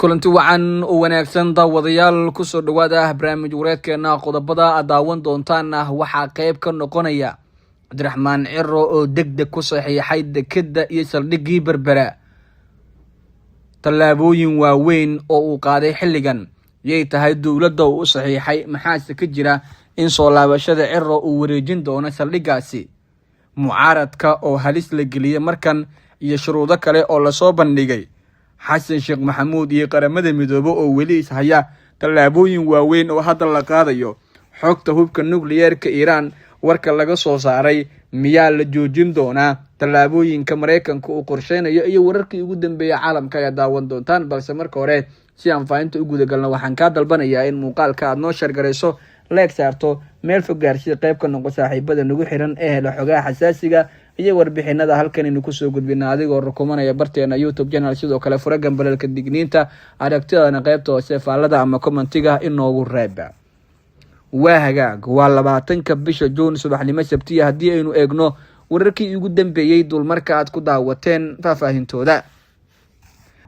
Kulanti wacan oo wanaagsan, daawadayaal, kusoo dhawaada barnaamij wareedkeena. Qodobada aad daawan doontaana waxaa qeyb ka noqonaya Cabdiraxmaan Ciro oo deg deg ku saxiixay dekeda iyo saldhiggii Berbera, tallaabooyin waaweyn oo uu qaaday xilligan. Yay tahay dowladda uu u saxiixay? Maxaase ka jira in soo laabashada Ciro uu wareejin doono saldhiggaasi? Mucaaradka oo halis la geliyey markan iyo shuruudo kale oo lasoo bandhigay. Xasan Sheekh Maxamuud iyo Qaramada Midoobe oo weli ishaya, tallaabooyin waaweyn oo hadda la qaadayo. Xogta hubka nukliyeerka Iiraan, warka laga soo saaray, miyaa la joojin doonaa tallaabooyinka Maraykanka uu qorsheynayo? Iyo wararkii ugu dambeeyay caalamka ayaa daawan doontaan. Balse marka hore, si aan faahinta u gudagalno, waxaan kaa dalbanayaa in muuqaalka aad noo share garayso, like saarto, meel fog gaarsii, qayb ka noqo saaxiibada nagu xiran ee hela xogaha xasaasiga iyo warbixinada halkanaynu kusoo gudbina, adigoo rukumanaya barteena YouTube channel. Sidoo kale fura gambaleelka digniinta, aragtidana qaybta hoose faallada ama commentiga inoogu reeba. Waa hagaag, waa 20-ka bisha Juun, subaxnimo Sabtiya. Haddii aynu eegno wararkii ugu dambeeyey dulmarka aad ku daawateen faahfaahintooda.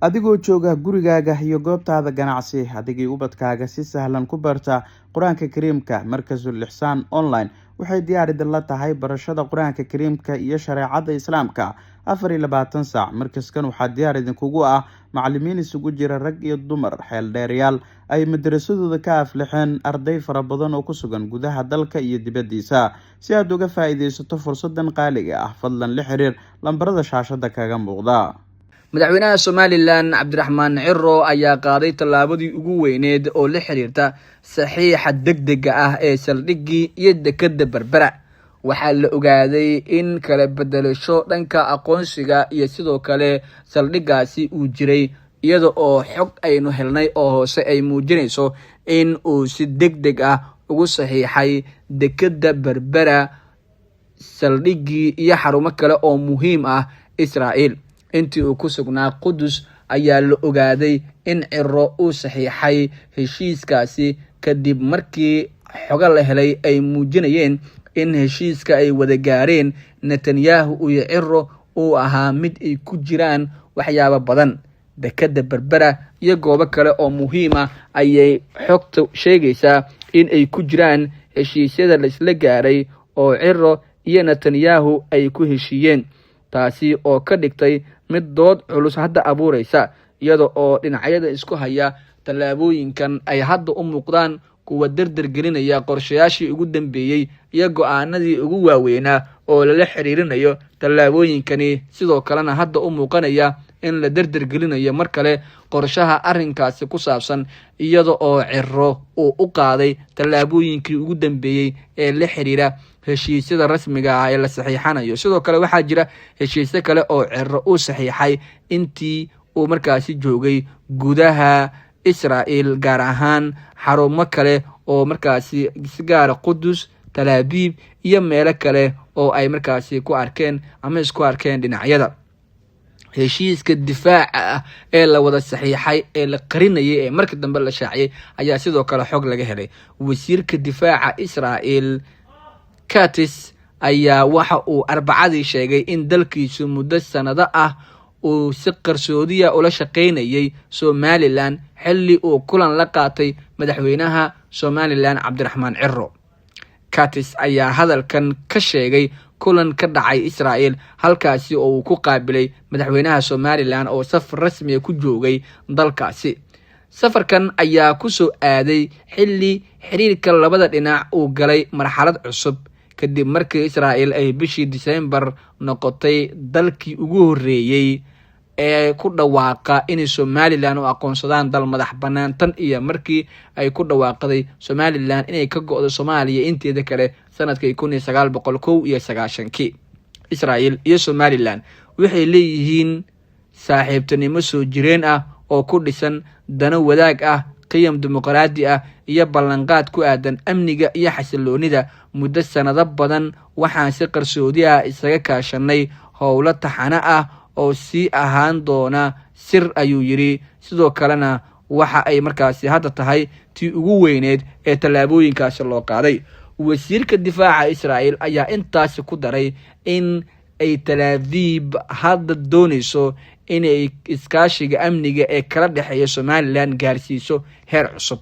Adigoo jooga gurigaaga iyo goobtaada ganacsi, adigii ubadkaaga si sahlan ku barta Qur-aanka Kariimka. Markasul Ixsaan Online waxay diyaar idinla tahay barashada Qur-aanka Kariimka iyo shareecada Islaamka 24 saac. Markaskan waxaa diyaar idinkugu ah macalimiin isugu jira rag iyo dumar, xeeldheerayaal ay madrasadooda ka aflixeen arday fara badan oo ku sugan gudaha dalka iyo dibaddiisa. Si aad uga faa-iideysato fursadan qaaliga ah, fadlan la xiriir lambarada shaashada kaga muuqda. Madaxweynaha Somaliland Cabdiraxmaan Ciro ayaa qaaday tallaabadii ugu weyneed oo la xiriirta saxiixa deg dega ah ee saldhiggii iyo dekeda Berbera. Waxaa la ogaaday in kala bedelasho dhanka aqoonsiga iyo sidoo kale saldhiggaasi uu jiray, iyada oo xog aynu helnay oo hoose ay muujinayso in uu si deg deg ah ugu saxiixay dekeda Berbera, saldhiggii iyo xarumo kale oo muhiim ah Israel. Intii uu ku sugnaa Qudus ayaa la ogaaday in Ciro uu saxiixay heshiiskaasi, kadib markii xogo la helay ay muujinayeen in heshiiska ay wada gaareen Netanyahu iyo Ciro uu ahaa mid ay ku jiraan waxyaabo badan. Dekeda Berbera iyo goobo kale oo muhiim ah ayay xogta sheegaysaa in ay ku jiraan heshiisyada laisla gaaray oo Ciro iyo Netanyahu ay ku heshiiyeen, taasi oo ka dhigtay mid dood culus hadda abuureysa, iyada oo dhinacyada isku haya tallaabooyinkan ay hadda u muuqdaan kuwa derder gelinaya qorshayaashii ugu dambeeyey iyo go-aanadii ugu waaweynaa oo lala xiriirinayo tallaabooyinkani. Sidoo kalena hadda u muuqanaya in la derder gelinayo mar kale qorshaha arrinkaasi ku saabsan, iyada oo Ciro uu u qaaday tallaabooyinkii ugu dambeeyey ee la xiriira heshiisyada rasmiga ah ee la saxiixanayo. Sidoo kale waxaa jira heshiisyo kale oo Ciro uu saxiixay intii uu markaasi joogay gudaha Israel, gaar ahaan xarumo kale oo markaasi si gaara Qudus, Talaabiib iyo meelo kale oo ay markaasi ku arkeen ama isku arkeen dhinacyada. Heshiiska difaaca ah ee la wada saxiixay ee la qarinayay ee markii dambe la shaaciyay ayaa sidoo kale xog laga helay. Wasiirka difaaca Israel Katz ayaa waxa uu Arbacadii sheegay in dalkiisu muddo sanado ah uu si qarsoodiya ula shaqeynayay Somaliland, xilli uu kulan la qaatay madaxweynaha Somaliland Cabdiraxmaan Ciro. Katz ayaa hadalkan ka sheegay kulan ka dhacay Israel, halkaasi oo uu ku qaabilay madaxweynaha Somaliland oo safar rasmiga ku joogay dalkaasi. Safarkan ayaa kusoo aaday xilli xiriirka labada dhinac uu galay marxalad cusub, kadib markii Israel ay bishii Disembar noqotay dalkii ugu horreeyey ee ku dhawaaqa inay Somaliland u aqoonsadaan dal madax bannaan, tan iyo markii ay ku dhawaaqday Somaliland inay ka go-do Soomaaliya inteeda kale sanadkii 1991-kii. Israel iyo Somaliland waxay leeyihiin saaxiibtinimo soo jireen ah oo ku dhisan dano wadaag ah, qiyam dimuqraadi ah iyo ballanqaad ku aadan amniga iyo xasiloonida. Muddo sanado badan waxaan si qarsoodi ah isaga kaashanay howlo taxano ah oo sii ahaan doona sir, ayuu yidhi. Sidoo kalena waxa ay markaasi hadda tahay tii ugu weyneed ee tallaabooyinkaasi loo qaaday. Wasiirka difaaca Israel ayaa intaasi ku daray in ay Talaabiib hadda doonayso Inay iskaashiga amniga ee kala dhexeeya Somaliland gaarsiiso heer cusub.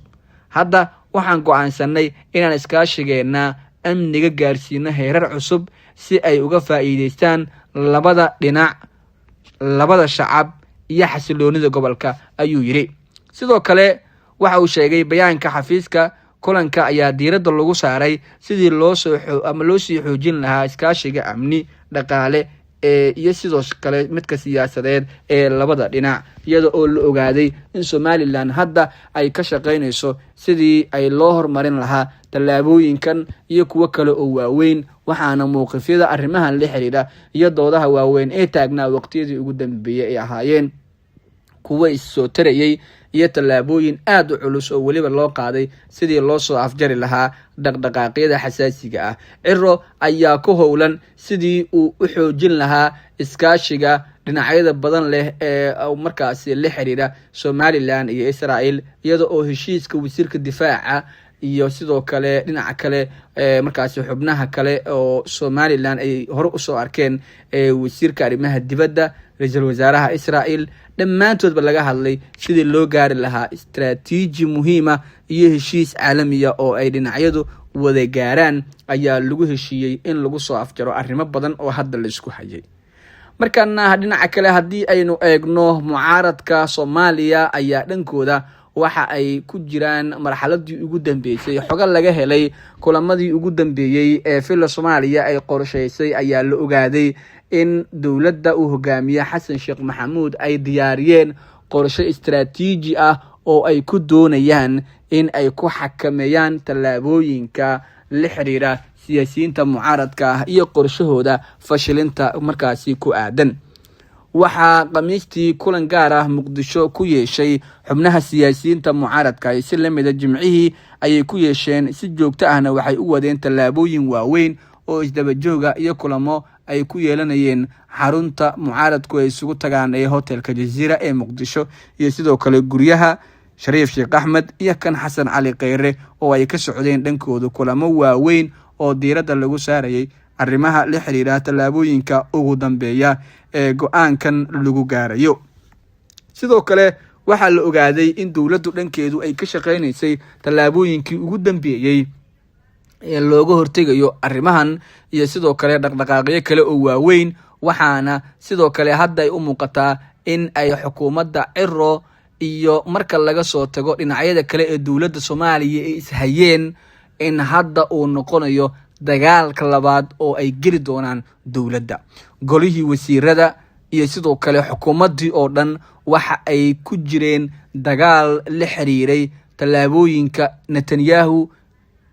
Hadda waxaan go-aansanay inaan iskaashigeenna amniga gaarsiino heerar cusub si ay uga faa'iideystaan labada dhinac, labada shacab iyo xasiloonida gobolka, ayuu yidhi. Sidoo kale waxa uu sheegay bayaanka xafiiska, kulanka ayaa diiradda lagu saaray sidii loosoo ama loo sii xoojin lahaa iskaashiga amni, dhaqaale ee iyo sidoo kale midka siyaasadeed ee labada dhinac, iyada oo la ogaaday in Somaliland hadda ay ka shaqeynayso sidii ay loo horumarin lahaa tallaabooyinkan iyo kuwo kale oo waaweyn. Waxaana mowqifyada arrimahan la xiriira iyo doodaha waaweyn ee taagnaa waqtiyadii ugu dambeeyey ay ahaayeen kuwo issoo tarayay iyo tallaabooyin aada u culus oo weliba loo qaaday sidii loo soo afjari lahaa dhaqdhaqaaqyada xasaasiga ah. Ciro ayaa ku howlan sidii uu u xoojin lahaa iskaashiga dhinacyada badan leh ee markaasi la xiriira Somaliland iyo Israel, iyada oo heshiiska wasiirka difaaca iyo sidoo kale dhinaca kale markaasi xubnaha kale oo Somaliland ay hore usoo arkeen, wasiirka arrimaha dibadda, ra-iisul wasaaraha Israel, dhammaantoodba laga hadlay sidii loo gaari lahaa istraatiiji muhiima iyo heshiis caalamiya oo ay dhinacyadu wada gaaraan. Ayaa lagu heshiiyey in lagu soo afjaro arrimo badan oo hadda la isku hayay. Markaana dhinaca kale haddii aynu eegno, mucaaradka Soomaaliya ayaa dhankooda waxa ay ku jiraan marxaladii ugu dambeysay. Xogo laga helay kulamadii ugu dambeeyey ee Villa Soomaaliya ay qorsheysay ayaa la ogaaday in dowladda uu hogaamiye Xasan Sheekh Maxamuud ay diyaariyeen qorshe istraatiiji ah oo ay ku doonayaan in ay ku xakameeyaan tallaabooyinka la xiriira siyaasiyiinta mucaaradka ah iyo qorshahooda fashilinta markaasi ku aadan. Waxaa Khamiistii kulan gaar ah Muqdisho ku yeeshay xubnaha siyaasiyiinta mucaaradka. Si lamida Jimcihii ayay ku yeesheen, si joogto ahna waxay u wadeen tallaabooyin waaweyn oo isdabajooga iyo kulamo ay ku yeelanayeen xarunta mucaaradku ay isugu tagaan ee Hotelka Jaziira ee Muqdisho, iyo sidoo kale guryaha Shariif Sheekh Axmed iyo kan Xasan Cali Kheyre, oo ay ka socdeen dhankooda kulamo waaweyn oo diiradda lagu saarayay arrimaha la xiriira tallaabooyinka ugu dambeeya ee go-aankan lagu gaarayo. Sidoo kale waxaa la ogaaday in dowladdu dhankeedu ay ka shaqeynaysay tallaabooyinkii ugu dambeeyey ee looga hortegayo arrimahan iyo sidoo kale dhaqdhaqaaqyo kale oo waaweyn. Waxaana sidoo kale hadda ay u muuqataa in ay xukuumadda Ciro iyo, marka laga soo tago dhinacyada kale ee dowladda Soomaaliya ay ishayeen, in hadda uu noqonayo dagaalka labaad oo ay geli doonaan dowladda. Golihii wasiirada iyo sidoo kale xukuumaddii oo dhan waxa ay ku jireen dagaal la xiriiray tallaabooyinka Netanyahu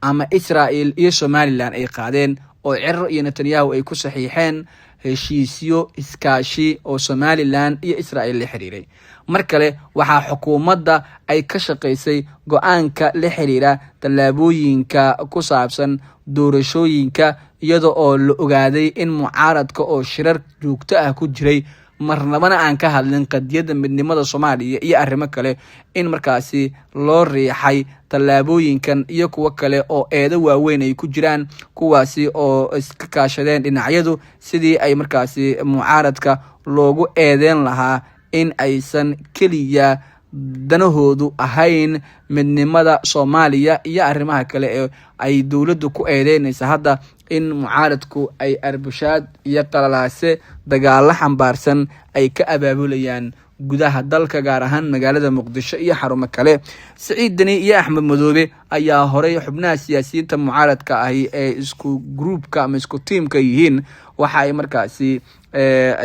ama Israel iyo Somaliland ay qaadeen, oo Ciro iyo Netanyahu ay ku saxiixeen heshiisyo iskaashi oo Somaliland iyo Israel la xiriiray. Mar kale waxaa xukuumadda ay ka shaqaysay go-aanka la xiriira tallaabooyinka ku saabsan doorashooyinka, iyada oo la ogaaday in mucaaradka oo shirar joogto ah ku jiray, marnabana aan ka hadlin qadiyadda midnimada Soomaaliya iyo arrimo kale, in markaasi loo riixay tallaabooyinkan iyo kuwo kale oo eedo waaweyn ay ku jiraan, kuwaasi oo iska kaashadeen dhinacyadu sidii ay markaasi mucaaradka loogu eedeyn lahaa in aysan keliya danahoodu ahayn midnimada Soomaaliya iyo arrimaha kale ee ay dowladdu ku eedeynaysa hadda in mucaaradku ay arbushaad iyo qalalaase dagaalo xambaarsan ay ka abaabulayaan gudaha dalka, gaar ahaan magaalada Muqdisho iyo xarumo kale. Siciid Deni iyo Axmed Madoobe ayaa horay xubnaha siyaasiyiinta mucaaradka ahi ee isku groupka ama isku tiimka yihiin waxa ay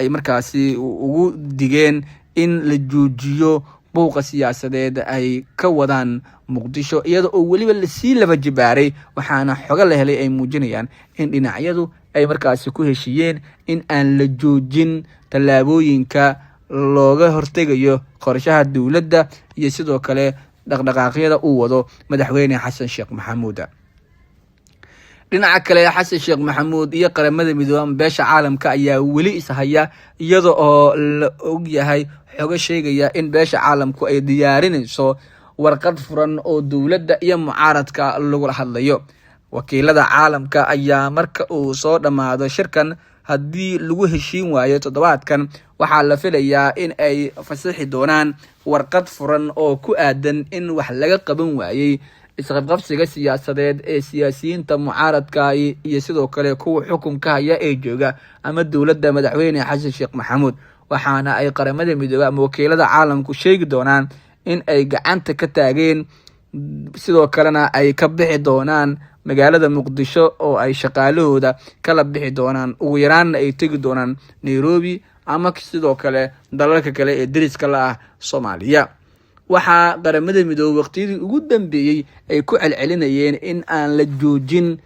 markaasi ugu digeen in la joojiyo buuqa siyaasadeed ay ka wadaan Muqdisho, iyada oo weliba lasii laba jibaaray. Waxaana xogo la helay ay muujinayaan in dhinacyadu ay markaasi ku heshiiyeen in aan la joojin tallaabooyinka looga hortegayo qorshaha dowladda iyo sidoo kale dhaqdhaqaaqyada uu wado Madaxweyne Xasan Sheekh Maxamuud. Dhinaca kale, Xasan Sheekh Maxamuud iyo Qaramada Midoobey ama beesha caalamka ayaa weli ishaya, iyada oo la ogyahay xogo sheegaya in beesha caalamku ay diyaarinayso warqad furan oo dowladda iyo mucaaradka lagula hadlayo. Wakiilada caalamka ayaa marka uu soo dhammaado shirkan Haddii lagu heshiin waayo toddobaadkan, waxaa la filayaa in ay fasixi doonaan warqad furan oo ku aadan in wax laga qaban waayey isqabqabsiga siyaasadeed ee siyaasiyiinta mucaaradka iyo sidoo kale kuwa xukunka haya ee jooga ama dowladda Madaxweyne Xasan Sheekh Maxamuud. Waxaana ay Qaramada Midoobey ama wakiilada caalamku sheegi doonaan in ay gacanta ka taageen, sidoo kalena ay ka bixi doonaan magaalada Muqdisho oo ay shaqaalahooda kala bixi doonaan, ugu yaraanna ay tegi doonaan Nairobi ama sidoo kale dalalka kale ee deriska la ah Soomaaliya. Waxaa Qaramada Midoobey waqtiyadii ugu dambeeyey ay ku celcelinayeen in aan la joojin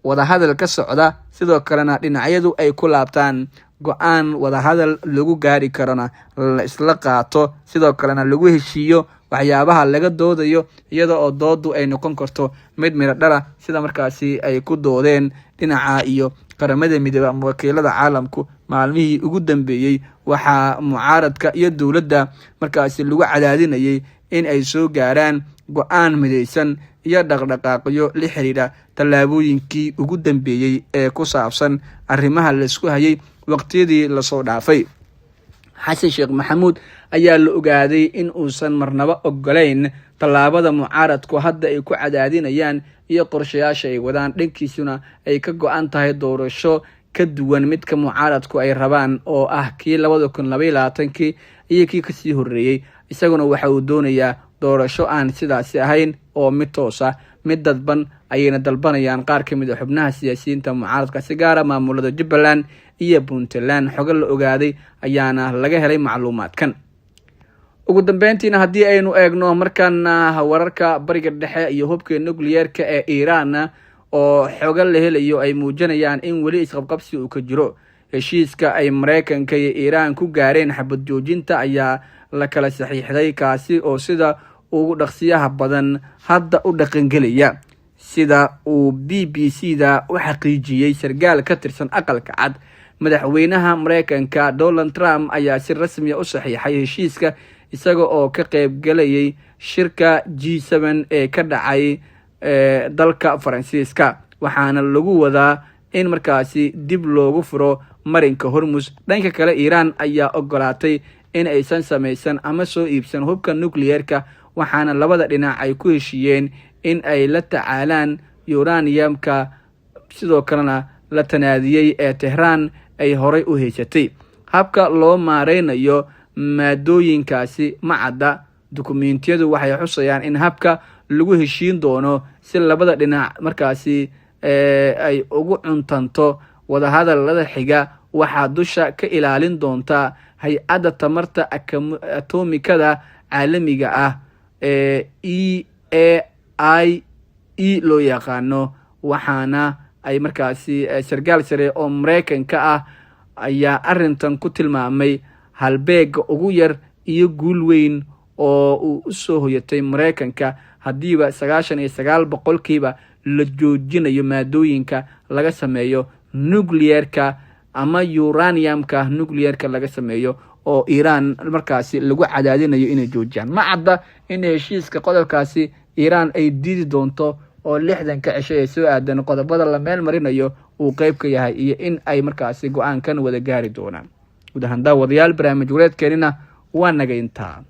wadahadal ka socda, sidoo kalena dhinacyadu ay ku laabtaan go-aan wadahadal lagu gaari karona la isla qaato, sidoo kalena lagu heshiiyo waxyaabaha laga doodayo, iyada oo doodu ay noqon karto mid miro dhala, sida markaasi ay ku doodeen dhinaca iyo Qaramada Midoobey ama wakiilada caalamku. Maalmihii ugu dambeeyey waxaa mucaaradka iyo dowladda markaasi lagu cadaadinayay in ay soo gaaraan go-aan midaysan iyo dhaqdhaqaaqyo la xiriira tallaabooyinkii ugu dambeeyey ee ku saabsan arrimaha laisku hayay waqtiyadii lasoo dhaafay. Xasan Sheekh Maxamuud ayaa la ogaaday in uusan marnaba ogolayn tallaabada mucaaradku hadda ay ku cadaadinayaan iyo qorshayaasha ay wadaan, dhankiisuna ay ka go-an tahay doorasho ka duwan midka mucaaradku ay rabaan oo ah kii 2022-kii iyo kii kasii horreeyey. Isaguna waxa uu doonayaa doorasho aan sidaasi ahayn oo mid toos ah, mid dadban ayayna dalbanayaan qaar ka mid a xubnaha siyaasiyiinta mucaaradka, si gaara maamulada Jubbaland iyo Puntland. Xogo la ogaaday ayaana laga helay macluumaadkan. Ugu dambeyntiina, haddii aynu eegno markaana wararka Bariga Dhexe iyo hubka nucleyeerka ee Iiraan oo xogo la helayo ay muujinayaan in weli isqabqabsi uu ka jiro. Heshiiska ay Mareykanka iyo Iiraan ku gaareen xabad joojinta ayaa la kala saxiixday, kaasi oo sida ugu dhaqsiyaha badan hadda u dhaqangelaya, sida uu BBC da u xaqiijiyey sarkaal ka tirsan Aqalka Cad. Madaxweynaha Mareykanka Donald Trump ayaa si rasmiya u saxiixay heshiiska isaga oo ka qeybgalayay shirka G7 ee ka dhacay dalka Faransiiska, waxaana lagu wadaa in markaasi dib loogu furo marinka Hormus. Dhanka kale, Iiraan ayaa ogolaatay in aysan samaysan ama soo iibsan hubka nucleyeerka, waxaana labada dhinac ay ku heshiiyeen in ay la tacaalaan uraniumka sidoo kalena la tanaadiyey ee Tehraan ay horay u haysatay. Habka loo maareynayo maadooyinkaasi ma cadda. Dukumiintiyadu waxay xusayaan in habka lagu heshiin doono si labada dhinac markaasi ay ugu cuntanto wadahadalada xiga waxaa dusha ka ilaalin doonta Hay-adda Tamarta Atomikada Caalamiga ah ee IAEA loo yaqaano. Waxaana ay markaasi sarkaal sare oo Mareykanka ah ayaa arrintan ku tilmaamay halbeega ugu yar iyo guul weyn oo uu usoo hoyatay Mareykanka, haddiiba 99% la joojinayo maadooyinka laga sameeyo nucleerka ama uraniumka nucleerka laga sameeyo oo Iiraan markaasi lagu cadaadinayo inay joojiyaan. Ma cadda in heshiiska qodobkaasi Iiraan ay diidi doonto oo 60-ka cisho ee soo aadan qodobada la meel marinayo uu qeyb ka yahay, iyo in ay markaasi go-aankan wada gaari doonaan. Guud ahaan, daawadayaal, barnaamij wareedkeenina waa naga intaa.